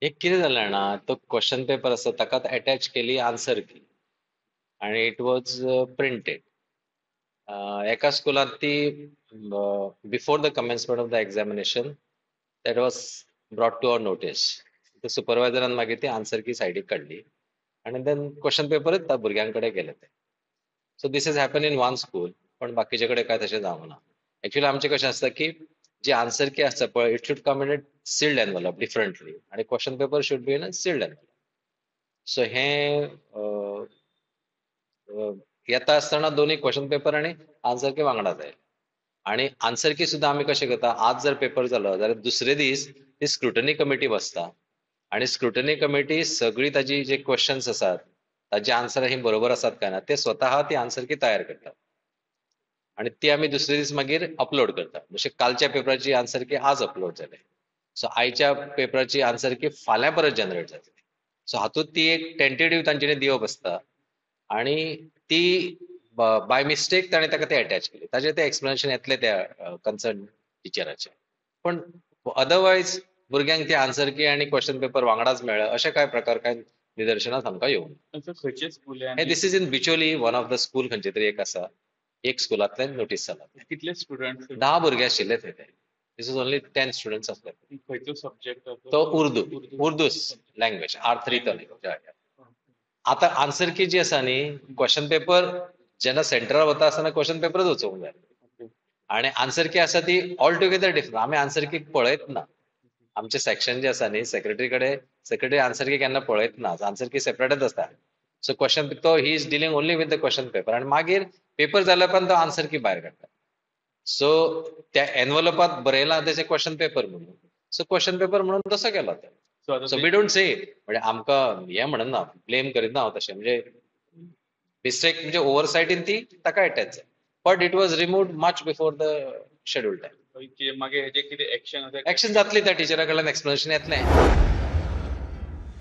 एक कितें जालें जाणा, तो क्वेश्चन पेपर आसा ताकाच एटॅच केली आन्सर की आनी it was printed. एका स्कुलांत ती before the commencement of the examination that was brought to our notice. सुपरवायझरान मागीर ती आन्सर की सायडीक काडली आनी then question पेपरच त्या भुरग्यां कडेन गेले ते. So this is happen in one school, पण बाकीचे कडेन काय तशें जावंक ना. एक्चुअली आमचें कशें आसता की जी आन्सर की आसता पळय, it should come in a sealed envelope differently आनी question paper should be in a sealed envelope. So हें येता आसतना दोन्ही क्वेश्चन पेपर आनी आन्सर की वांगडा जाय. आनी आन्सर की सुद्दां आमी कशें करता, आज जर पेपर जालो जाल्यार दुसरे दीस ती स्क्रुटनी कमिटी बसता आनी स्क्रुटनी कमिटी सगळी ताजी जे क्वेश्चन्स आसात ताजे आन्सर ही बरोबर आसात काय ना ते स्वतः ती आन्सर की तयार करतात आनी ती आमी दुसरे दीस मागीर अपलोड करतात. जशें कालच्या पेपराची आन्सर की आज अपलोड जाले, सो आयच्या पेपराची आन्सर की फाल्यां परत जनरेट जातली. सो हातूंत ती एक टेंटेटिव्ह तांच्यानी दिवप आसता आनी ती बाय मिस्टेक ताणें ताका ते एटॅच केली. ताजें तें एक्सप्लेनेशन येतलें त्या कन्सर्न टिचराचें. पण अदरवायज भुरग्यांक ती आन्सर की आनी क्वेश्चन पेपर वांगडाच मेळ्ळे अशे कांय प्रकार कांय निदर्शनाक आमकां येवंक ना. This is in Bicholim one of the school खंयचे तरी एक आसा, एक स्कुलांतल्यान नोटीस जाला. कितले स्टुडंट? 10 भुरगे आशिल्ले थंय ते. This is only 10 students आसले. खंयचो सब्जेक्ट? तो उर्दू, उर्दू लँग्वेज R3 तो. आतां आन्सर की जी आसा न्ही, क्वेश्चन पेपर जेन्ना सेंटरार वता आसतना क्वेश्चन पेपरच वचोवंक जाय आनी आन्सर की आसा ती ऑल टुगेदर डिफरंट. आमी आन्सर की पळयत ना. आमचें सेक्शन जें आसा न्ही सेक्रेटरी कडेन, सेक्रेटरी आन्सर की केन्ना पळयत ना, आन्सर की सेपरेटच आसता. सो क्वेश्चन तो he is dealing only with the question paper आनी मागीर पेपर जाल्या उपरांत तो आन्सर की भायर काडटा. सो त्या एनवलपात बरयलां तेचें क्वेश्चन पेपर म्हणून, सो क्वेश्चन पेपर म्हणून तसो केलो तो. सो we don't से म्हणजे आमकां हें म्हणना, ब्लेम करिना हांव तशें, म्हणजे मिस्टेक म्हणजे ओवरसायटीन ती ताका एटॅच जाली, but it was removed much before the schedule time. मागीर हेजें कितें एक्शन? एक्शन जातली त्या टिचरा कडल्यान एक्सप्लेनेशन येतलें.